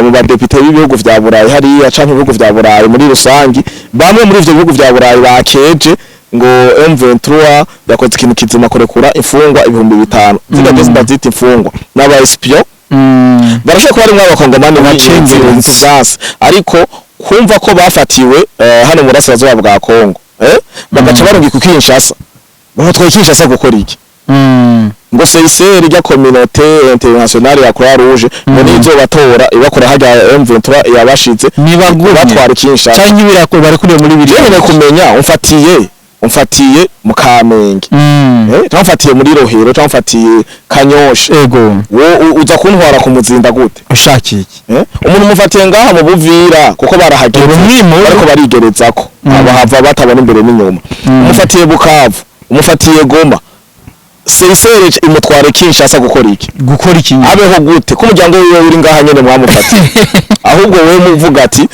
mu badepite b'ibihugu vya Burayi hariya canke ibihugu vya Burayi muri rusangi, bamwe muri ivyo bihugu vya Burayi bakeje ngo M23 yakoze ikintu kizima kurekura imfungwa 5000. Zigeze ndazita imfungwa n'aba espion, barashobora kuba harimwo abakongomani Abacengezi. Ariko kumva ko bafatiwe hano mu burasirazuba bwa Kongo, bagaca barungika ku Kinshasa, batwaye Kinshasa gukora iki? Ngo CICR rya communauté internationale ya Croix Rouge ngo nizo batora ibakora hajya M23 yabashize. Nibagumye. Batwara Kinshasa. Canke ibirako barekuriye muri biriya. Jewe kumenya umfatiye mu Kamenge, cyangwa umfatiye muri Rohero, cyangwa umfatiye Kanyosha, wo uza kuntwara ku Muzinda gute? Ushakiye iki? Umuntu umufatiye ngaha mu Buvira kuko barahageze bariko barigerezako, abahava batabona imbere n'inyuma. Umufatiye Bukavu, umufatiye Goma, CICR imutware Kinshasa gukora iki? Gukora iki? Abeho gute ko umuryango wiwe uri ngaha nyene mwamufatiye? Ahubwo wewe muvuga ati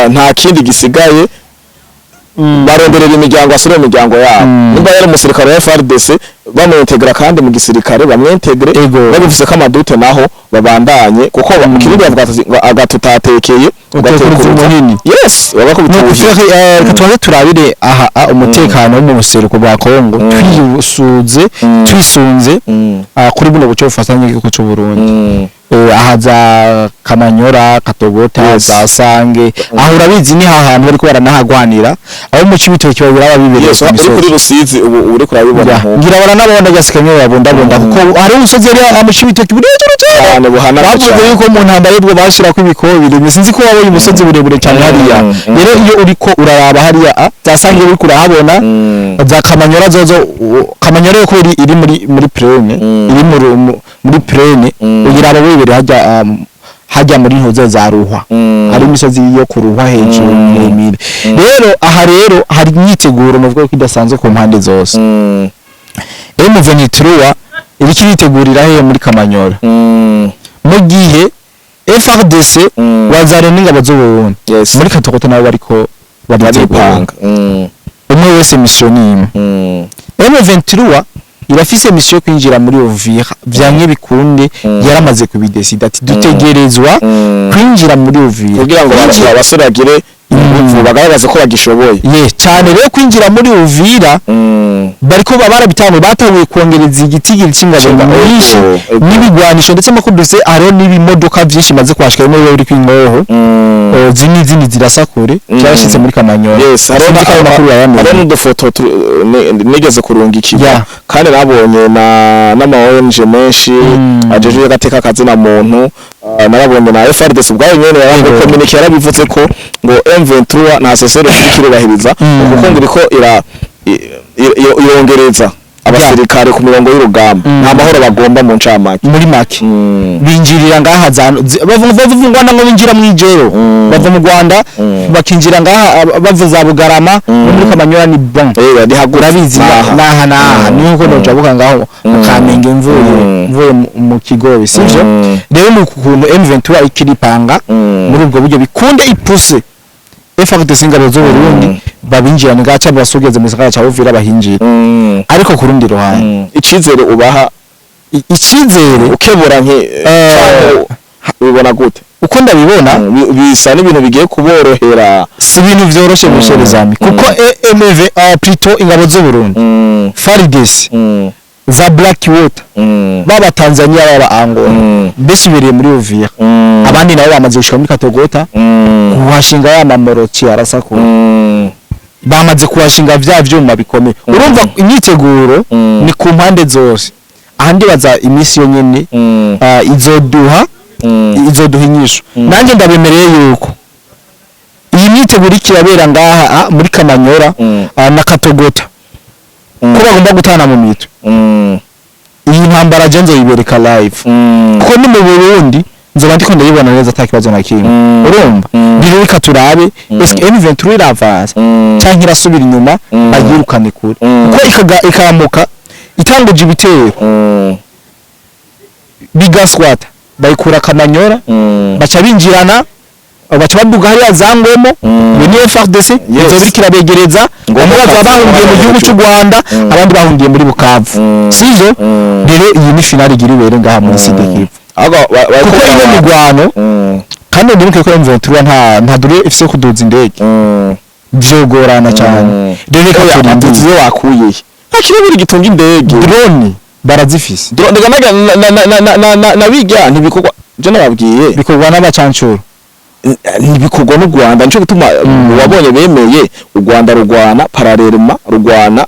nta kindi gisigaye, baronderera imiryango, asubire mu miryango yabo. Nimba yari umusirikare wa FARDC, bamwintegra kandi mu gisirikare bamwintegre. Babivuze ko amadute naho babandanye, kuko mu Kirundi bavuga ati ngo agatutatekeye Utekura umuhini. Yes, babakubita Nuko ubuhini. Ferry, reka tubanze turabire aha umutekano wo mu buseruko bwa Kongo twisuze twisunze kuri buno buco bufatanye n'igihugu c'u Burundi. Aha za Kamanyora, Katogota, za Sange, aho urabizi ni hahantu bariko baranahagwanira, aho mu Cibitoke babira babibereye Yes, ku uri kuri misozi. Rusizi ubu uri kurabibona Ya, ngira baranabona gasikamye babundabunda, kuko hari umusozi yari mu Cibitoke burebure cyane. Cyane, buhanamye Bavuze cyane. yuko mu ntambara y'ubwo bashirako ibikobi, sinzi ko wabonye umusozi burebure cyane hariya. Rero iyo uriko uraraba hariya za Sange uriko urahabona, za Kamanyora zozo Kamanyora yo kubera iri muri plaine, iri muri plaine, uyiraba wibereye hajya hajya muri ntuze za Ruhwa. Hari imisozi yo kuruhwa hejuru miremire. Rero aha rero hari imyiteguro muvuga ko idasanzwe ku mpande zose. M23 iriko iritegurira hehe? Muri Kamanyora, mu gihe FARDC, wazare n'ingabo z'u Burundi muri Katogota nabo bariko baritegura. Baripanga. Umwe wese mission ni imwe. M23 irafise mission yo kwinjira muri Uvira vyanke bikunde. Yaramaze kubidesida ati dutegerezwa kwinjira muri Uvira kugira ngo abasore bagire inguvu, bagaragaze ko bagishoboye. Ye cyane. Rero kwinjira muri Uvira bariko barabitanguye, batanguye kongereza igitigiri c'ingabo nyinshi n'ibigwanisho, ndetse amakuru dufise hariho n'ibimodoka vyinshi bimaze kuhashika, bimwe biba biriko inkoho. Zimwe izindi zirasa kure, vyarashitse muri Kamanyora. Yes, hariho Sinzi ko ayo makuru yayamenye. Hariho n'udufoto nigeze kurungikirwa. Kandi nabonye na n'ama ONG menshi ajejwe agateka kazina muntu, narabonye na FARDC ubwayo nyene yarango communiqué yarabivuze ko ngo M23 nta cessez-le-feu kirubahiriza, kuko ngo iriko ira irongereza abasirikare ku mirongo y'urugamba, nta mahoro bagomba mu ncamake. Muri make binjirira ngaha za bavugwa ngo binjira mu ijoro, bava mu Rwanda bakinjira ngaha bava za Bugarama no muri Kamanyora, ni bon. Eh, ni hagufi. Urabizi. Naha. Naha naha niho ko nojabuka ngaho mu Kamenge mvuye mu Kigobe, sivyo? Rero ni ukuntu M23 ikiripanga muri ubwo buryo bikunde ipuse FARDC, ingabo z'u Burundi, babinjirane ngaha cyangwa basugeze mu gisagara ca Uvira bahinjira. Ariko ku rundi ruhande, Icizere ubaha? Icizere Ukebura nke canke ubibona gute? Uko ndabibona, Bisa n'ibintu bigiye kuborohera. Si ibintu vyoroshe musherezami, kuko EMV, plutôt ingabo z'u Burundi, FARDC, za Black Water, baba Tanzania, baba Angola, mbese ubereye muri Uvira, abandi nabo bamaze gushika muri Katogota kuhashinga ya mamoroti arasakura, bamaze kuhashinga vya vyuma bikomeye. Urumva imyiteguro ni ku mpande zose. Ahandi baza iminsi yo nyene izoduha inyishu. Nanjye ndabemereye yuko iyi myiteguro ikirabera ngaha muri Kamanyora na Katogota, ko bagomba gutana mu mitwe iyi. Ntambara je nzoyibereka live, kuko ni mu Burundi nzoba ndiko ndayibona neza, ata kibazo na kimwe. Urumva, rero reka turabe, eske M23 iravanza canke irasubira inyuma, bayirukane kure, kuko ikamuka itanguje ibitero bigaswata, bayikura Kamanyora, baca binjirana, baca baduga hariya za Ngomo. Iyo ni FARDC izoba iriko irabegereza. Ngomo. Bamwe bazaba Kavumu, bahungiye mu gihugu cy'u Rwanda, abandi bahungiye muri Bukavu, sivyo? Rero iyi ni finale igira ibere ngaha muri Sud Kivu, Ahubwo kuko iyo migwano, kandi ndibuke ko M23 nta dure ifise kuduza indege, vyogorana cyane. Rero reka Oya, turindire. Abatutsi yo wakuye he? Nta kiroberi gitunga indege. Drone barazifise. Ndega na bijya ntibikorwa, je nababwiye. Bikorwa n'abacancuro. Ntibikorwa n'u Rwanda, nico gituma wabonye bemeye u Rwanda rugwana parallèlement, rugwana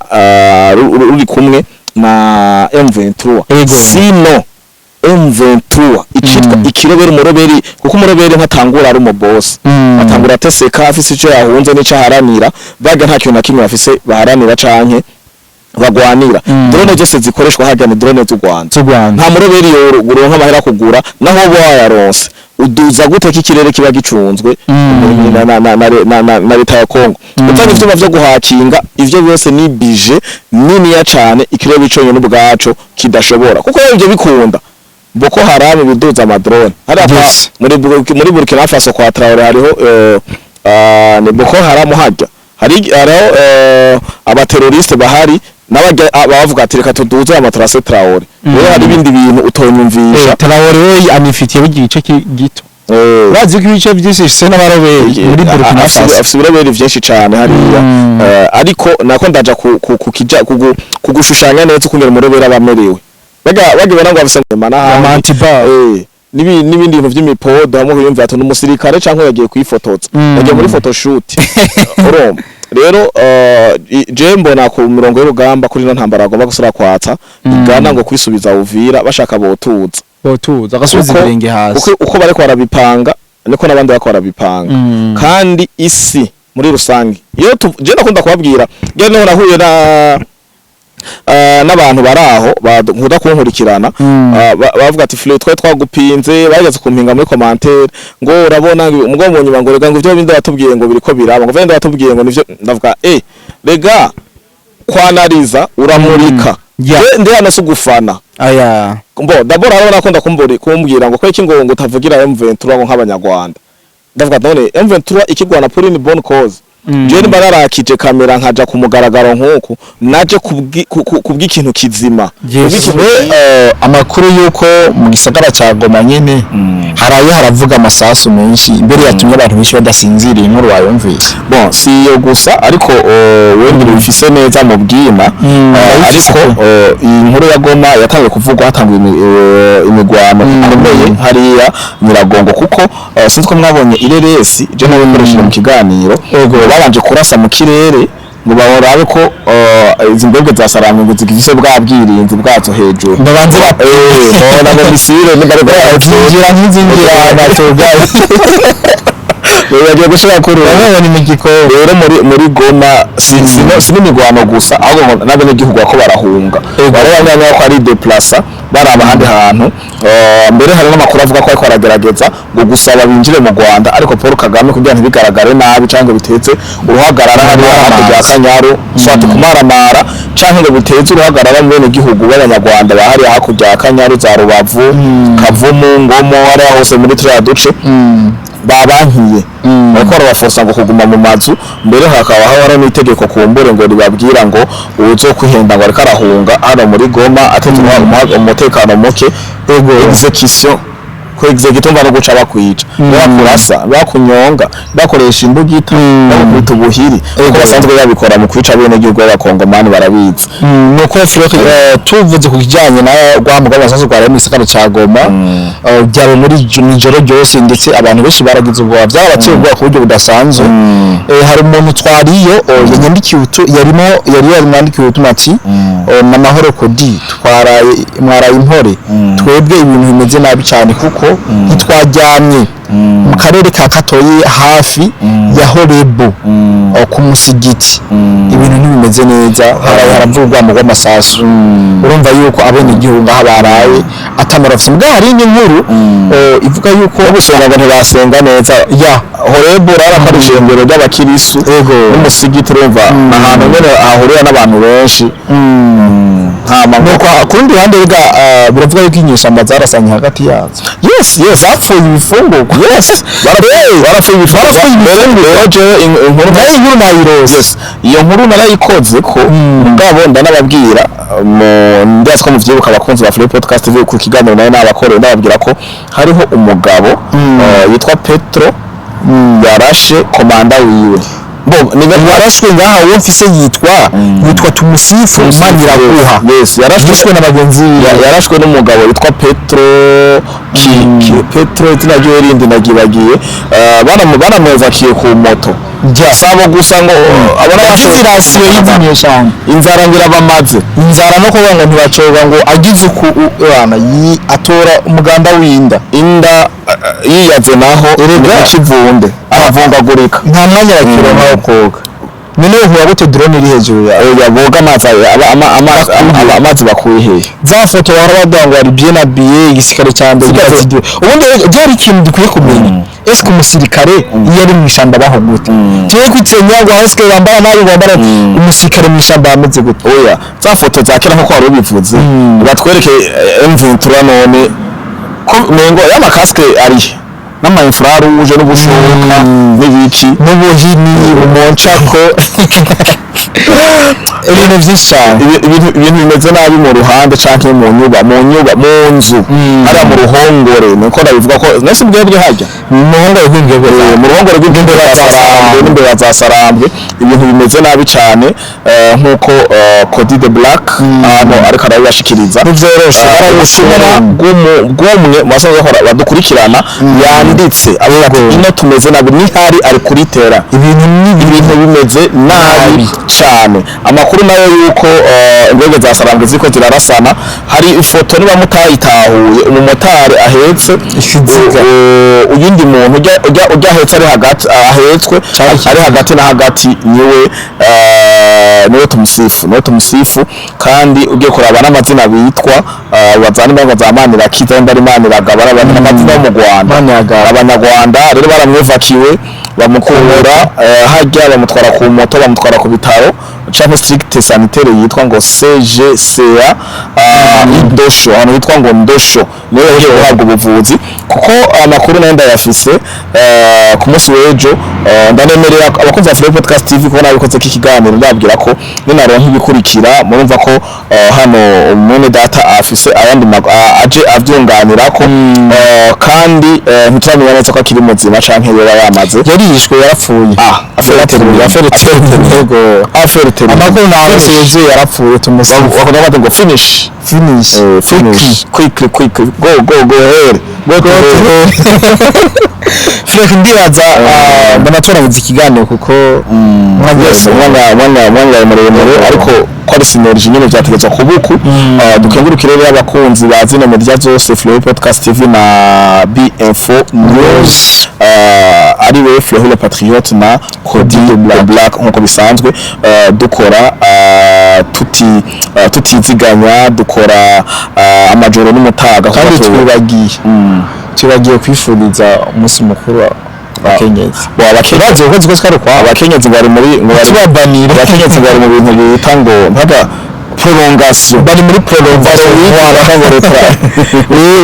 ruri kumwe na M23. Sino M23 icitwa ikiroberi, umuroberi, kuko umuroberi ntatangura ari umubosi, atangura ateseka, afise ico yahunze n'ico aharanira. Baga nta kintu na kimwe bafise baharanira canke bagwanira. Drone zose zikoreshwa harya ni drone z'u Rwanda. Z'u Rwanda. Nta muroberi uronka amahera kugura, naho woba wayaronse uduza gute ko ikirere kiba gicunzwe na leta ya Kongo? Upfanye ivyuma vyo guhakinga, ivyo byose ni budget niniya cane ikirere conyene ubwaco kidashobora, kuko iyo ivyo bikunda Boko Haram biduza amadrone hariya muri Burkina Faso kwa Traoré hariho ni Boko Haram harya hariho abaterroriste bahari n'abajya bavuga ati reka tuduze amatrase Traoré. Rero hari ibindi bintu utonyumvisha. Traoré we anifitiye igice gito. Urazi ko ibice byinshi bifise n'abaroberi muri Burkina Faso. Afise ibiroberi vyinshi cane hariya. Ariko nako ndaja ku kija kugushushanya neza ukungene umuroberi aba amerewe. Baga ubona ngo afise n'ahandi. Amantibar. N'ibindi bintu vy'imipodo hamwe yumva ati n'umusirikare canke yagiye kwifotoza, yagiye muri photoshoot. Urumva rero, je mbona ku mirongo y'urugamba kuri ino ntambara bagomba gusubira kwatsa igana ngo kwisubiza Uvira, bashaka botuza. Botuza agasubiza ibirenge hasi. Uko bariko barabipanga niko n'abandi bariko barabipanga. Kandi isi muri rusange iyo je ndakunda kubabwira, ngewe niho nahuye na n'abantu baraho nkunda kunkurikirana, bavuga ati Flo, twari twagupinze, bageze kumpinga muri commentaire ngo urabona ngo umugabo mu nyuma ngo rega ngo ivyo bindi batubwiye ngo biriko biraba, ngo bindi batubwiye ngo nivyo. Ndavuga rega kwanariza uramurika. Je ndi hano si ugufana. Aya. Mbo d'abord hariho nakunda kumbwira ngo kweki ngo utavugira M23 ngo nk'abanyarwanda. Ndavuga none M23 ikigwana pour une bonne cause. Je nimba narakije kamera nkaja ku mugaragaro nk'uku naje kubw'ikintu kizima. Kubw'ikintu. Amakuru y'uko mu gisagara cya Goma nyene haraye haravuga amasasu menshi, imbere yatumye abantu benshi badasinziriye, inkuru wayumvise? Bon, si iyo gusa, ariko wenda bifise neza mu bwina. Ndabifise. Ariko iyi nkuru ya Goma yatangiye kuvugwa hatanguye imigwano ikomeye hariya Nyiragongo, kuko sinzi ko mwabonye ireresi je nabikoresheje mu kiganiro, babanje kurasa mu kirere ngo barabe ko izi mbwebwe za Sarambwe ngo zigifise bwa bwirinzi bwazo hejuru. Babanze bona ngo missile niba zinjira nk'izinjira batubwaye. Bagiye gushira kuri Bamwe ni mu gikoni. Rero muri Goma si n'imigwano gusa, ahubwo ngo n'abenegihugu bako barahunga, bari bamwe ko ari déplacés baraba ahandi hantu. Mbere hari n'amakuru avuga ko ariko aragerageza ngo gusaba binjire mu Rwanda, ariko Paul Kagame kugira ntibigaragare nabi cyangwa biteze uruhagarara hariya hakurya ya Kanyaru, soit kumaramara canke ngo biteze uruhagarara mu benegihugu b'abanyarwanda bahariya hakurya ya Kanyaru, za Rubavu, Kavumu, Ngomo, hariya hose muri turiya duce babankiye, bariko barabaforsa ngo kuguma mu mazu. Mbere hakaba hahora n'itegeko kumbure ngo ribabwira ngo uwuzokwihenda ngo ariko arahunga hano muri Goma ateze umutekano muke, exécution, ko exécution mva no guca bakwica, bakurasa, bakunyonga, bakoresha imbugita, bakubita ubuhiri, kuko basanzwe babikora mu kwica bene gihugu b'abakongomani, barabizi. Nuko Furek, tuvuze ku kijyanye na rwa mugabo wasanzwe rwari mu gisagara ca Goma, byaba muri ijoro ryose, ndetse abantu benshi baragize ubwoba, byarabateye ubwoba ku buryo budasanzwe. Hari umuntu twariyo yanyandikiye utu yarimo yari yarimwandikiye ubutumwa ati "Namahoro kodi, twaraye mwaraye impore, twebwe ibintu bimeze nabi cyane kuko Ntitwaryamye mu karere ka Katoyi hafi ya Horebu, aho ku musigiti ibintu ntibimeze neza, haraye haravugwa urwamo rw'amasasu. Urumva yuko abenegihugu ngaha baraye atamara bafise. Mugabo hari indi nkuru ivuga yuko No gusenga ngo ntibasenga neza. Ya. Horebu rero ko ari ishengero ry'abakirisu n'umusigiti, urumva ni ahantu nyene hahurira n'abantu benshi nta Nuko ku rundi ruhande rega, biravuga yuko inyeshyamba zarasanye hagati yazo. Yes. Zapfuye ibifungurwa. Yes, barapfuye ibifungurwa. Barapfuye ibifungurwa. Rero jewe inkuru Nayo inkuru nayirose. Yes, iyo nkuru narayikoze ko, mugabo ndanababwira mu ndazi ko muvyibuka, abakunzi ba Free Podcast TV, ku kiganiro nayo nabakoreye ndababwira ko hariho umugabo yitwa Petro yarashe komanda wiwe. Bo ni Yarashwe ngaha, uwo mfise yitwa Tumusifu Maniraguha. Yes, yarashwe. Yishwe na bagenzi biwe. Yarashwe n'umugabo witwa Petro Petro, izina ryiwe rindi nagibagiye. Baramuvakiye ku moto. Sabo gusa ngo abona Yagize irasiyo y'izi nyeshyamba. Inzara ngira bamaze. Inzara no kuvuga ngo ntibacoga, ngo agize uku bana atora umuganda w'inda. Inda yiyaze naho Erega. ni kivunde aravungagurika. Nta mwanya bakironka wo koga. None uhura gute drone iri hejuru yawe? Oya, boga amazi amazi bakuye hehe? Za foto bahora bavuga ngo ari bien habillé, igisirikare cya mbere gifite ubundi byari ikintu dukwiye kumenya. Ese umusirikare iyo ari mu ishyamba baho gute? Tuye kwitsenya ngo ese bambara nabi, bambara, umusirikare mu ishyamba ameze gute? Oya, za foto za kera nkuko wari ubivuze, batwereke M23 none ko mengo y'ama casque ari n'ama infrarouge n'ubushoka n'ibiki. N'ubuhini umuncako, ibintu byinshi cyane. Ibintu bimeze nabi mu ruhande canke mu nyuba mu nzu hariya mu ruhongore, niko ndabivuga ko nese mbwebwe hajya Mu ruhongore rw'imbeba. Mu ruhongore rw'imbeba za Sarambwe, n'imbeba za Sarambwe, ibintu bimeze nabi cyane, nk'uko Cody the Black hano ariko arabibashikiriza. Ntibyoroshe. Ubutumwa bw'umwe mu basanzwe bakora badukurikirana yanditse avuga ati ino tumeze nabi, nihari ari kuritera Ibintu ni ibintu bimeze nabi cyane. Amakuru nayo yuko indege za Sarambwe ziriko zirarasana, hari ifoto niba mutayitahuye, umumotari ahetse Ikiziga. Uyundi muntu ujya ahetse ari hagati, ahetswe ari hagati na hagati, niwe Tumusifu. Kandi ugiye kuraba n'amazina bitwa, bazana imbaga za Manirakiza, wenda ari Maniragaba, n'amazina yo mu Rwanda. Maniragaba. Abanyarwanda rero baramwivakiwe, bamukura hajya, bamutwara ku moto, bamutwara ku bitaro canke district sanitaire yitwa ngo CGCA Ndosho, ahantu hitwa ngo Ndosho niyo yagiye guhabwa ubuvuzi, kuko amakuru nayo ndayafise. Ku munsi w'ejo ndanemerera abakunzi ba Free Podcast TV ko nabikoze ko ikiganiro, ndababwira ko ninaronka ibikurikira murumva ko hano mwene data afise ayandi aje avyunganira ko, kandi ntituramenya neza ko akiri muzima canke yoba yamaze Yarishwe, yarapfuye. Ah, affaire terminée. Affaire terminée, yego. Affaire terminée. Amakuru nawe yuzuye, yarapfuye Tumusifu. Bakunda bati ngo finish. Finish. Finish quickly, quickly, go go go ahead, go to hell. Frank, ndibaza mbona turabuze ikiganiro kuko Yes, umwanya muremure, ariko ko ari synergie nyine byategetswe kubuku. Dukengurukire rero abakunzi ba zino media zose, Flow Podcast TV na BFO News, ari we Flow le Patriote na Cody the Black, nkuko bisanzwe dukora tutiziganya, dukora amajoro n'umutaga. Kandi twibagiye kwifuriza umunsi mukuru abakenyezi. Abakenyezi. Bazi ukwezi kose kari ukwabo. Abakenyezi bari muri ngo bari Tubabanira. Abakenyezi bari mu bintu bita ngo mpaga prolongation. Bari muri prolongation.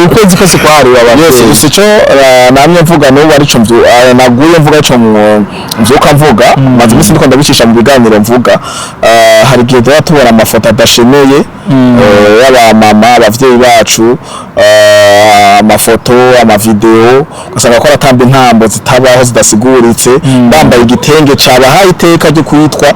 Ukwezi kose kwahariwe Yes. abakenyezi. Gusa ico namye mvuga n'ubu arico naguye mvuga, ico mvyuka mvuga, maze iminsi ndiko ndabicisha mu biganiro mvuga, hari igihe tuba tubona amafoto adashemeye y'abamama, abavyeyi bacu, amafoto, amavideo, ugasanga ko aratamba intambo zitabaho, zidasiguritse, bambaye igitenge cabahaye iteka ryo kwitwa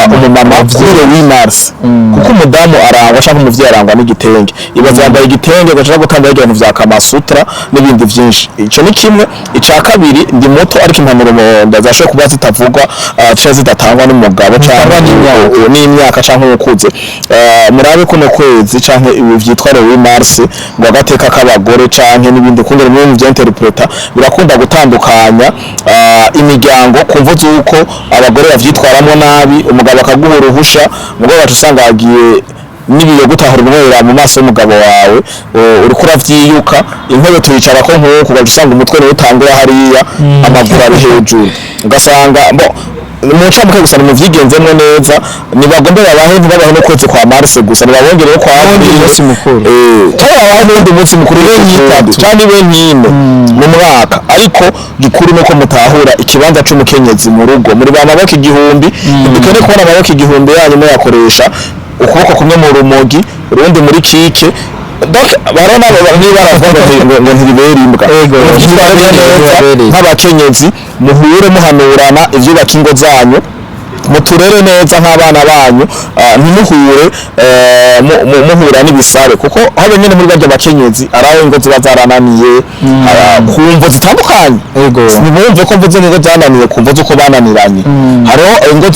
umumama kuri le 8 mars, kuko umudamu arangwa cyangwa umuvyeyi arangwa n'igitenge. Ibaze yambaye igitenge, ugaca gutamba ibintu vya Kamasutra n'ibindi vyinshi. Ico ni kimwe. Ica Icya kabiri, ndi muto, ariko impanuro zashobora kuba zitavugwa, canke zidatangwa n'umugabo canke n'imyaka canke ukuze. Murabe kuno kwezi canke ibi vyitwa le 8 mars, ngo agateka k'abagore canke n'ibindi, kundi bimwe mu vyinterpreta birakunda gutandukanya imiryango ku mvo z'uko abagore bavyitwaramwo nabi. Umugabo akaguha uruhusha, umugabo wacu usanga yagiye n'ibiyo gutahura umwera mu maso y'umugabo wawe, uriko uravyiyuka. Intebe tuyicarako nk'uku, ugaca usanga umutwe niwo utangura hariya, amaguru ari hejuru, ugasanga bo mu ncamake gusa nimuvyigenzemwo neza. Nibagombe babahe, ntibabahe n'ukwezi kwa mars gusa, nibabongereho kwa N'uwundi avril. Munsi mukuru. Cyangwa babahe n'uwundi munsi mukuru, ibe nk'itatu cyangwa ibe nk'ine mu mwaka. Ariko gikuru nuko mutahura ikibanza c'umukenyezi mu rugo. Muri ba maboko igihumbi, ntidukeneye kubona amaboko igihumbi yanyu muyakoresha ukuboko kumwe mu rumogi, urundi muri kike. Donc barona niba baravuga ngo ntibibera imbwa. Muvyitware neza Ntibibereye. nk'abakenyezi, muhure muhanurana ivyubaka ingo zanyu, muturere neza nk'abana banyu, ntimuhure muhura n'ibisabe, kuko aho nyene muri barya bakenyezi ari aho ingo ziba zarananiye ku mvo zitandukanye. Ntibumve ko mvuze ingo zananiye ku mvo z'uko bananiranye. Hariho ingo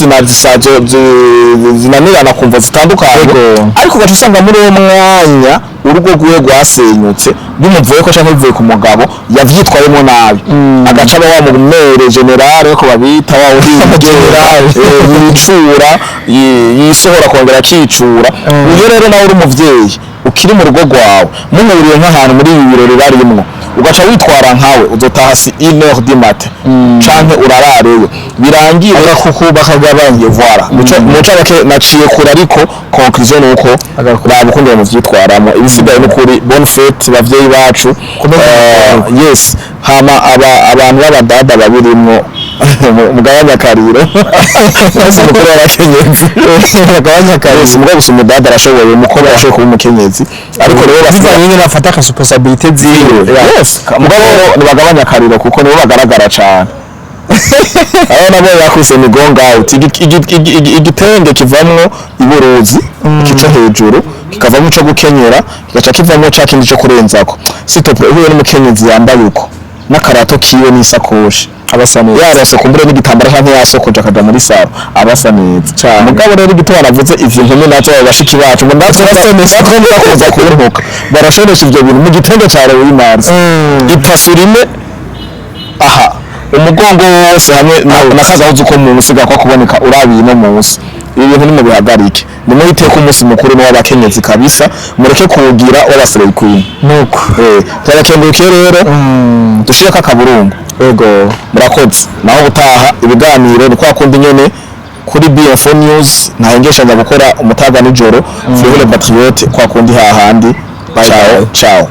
zinanirana ku mvo zitandukanye, ariko ugaca usanga muri uwo mwanya urugo rwiwe rwasenyutse bimuvuye ko canke bivuye ku mugabo yavyitwayemo nabi, agaca aba wa mumere général ko babita wa wundi General. Yicura, yisohora akongera akicura. Uyo rero nawe uri umuvyeyi ukiri mu rugo rwawe, muhuriye nk'ahantu muri ibi birori barimwo, ugaca witwara nkawe, uzotaha si 1h du matin canke urarareyo birangire. Agakuku bakagabanya. Voilà, muco bake naciye kure, ariko conclusion nuko raba ukundira mu vyitwaramo. Ibisigaye n'ukuri, bonne fête bavyeyi bacu. Yes, hama aba abantu b'abadada babirimwo mugabanya akariro, umunsi mukuru w'abakenyezi. Bagabanya akariro. Yes, mugabo gusa umudada arashoboye, umukobwa arashoboye kuba umukenyezi, ariko rero bivanye nyine bafata responsabilité ziwe. Yes, mugabo rero ntibagabanya akariro kuko nibo bagaragara cane. Aho nabo yakuse ni gong out. Igitenge kivamwo iburuzi, ikico hejuru kikavamwo ico gukenyera, kigaca kivamwo ca kindi co kurenzako. S'il te plaît, uhuye n'umukenyezi yambaye uko n'akarato kiwe n'isakoshi, abasa neza. Yarose kumbure n'igitambara canke yasokoje akaja muri salon, abasa neza. Mugabo rero igituma navuze ivyo, nkumi nazo, abo bashiki bacu ngo natwe natwe kuza kuntuka, barashonesha ivyo bintu mu gitenge ca le 8 mars, ipasu rimwe aha umugongo wose hamwe na kagahuzu ko mu munsi gakwa kuboneka urabiye no munsi. Ibi bintu nimubihagarike, nimuhiteko umunsi mukuru n'uw'abakenyezi kabisa, mureke kuwugira w'abaslay queen. Nuko Turabakengurukiye rero, dushireko akaburungu. Ego. Murakoze, naho gutaha ibiganiro ni kwa kundi nyene kuri BF News, ntahengeshanya gukora umutaga nijoro. Fleur le Patriote, kwa kundi hahandi. Ciao ciao.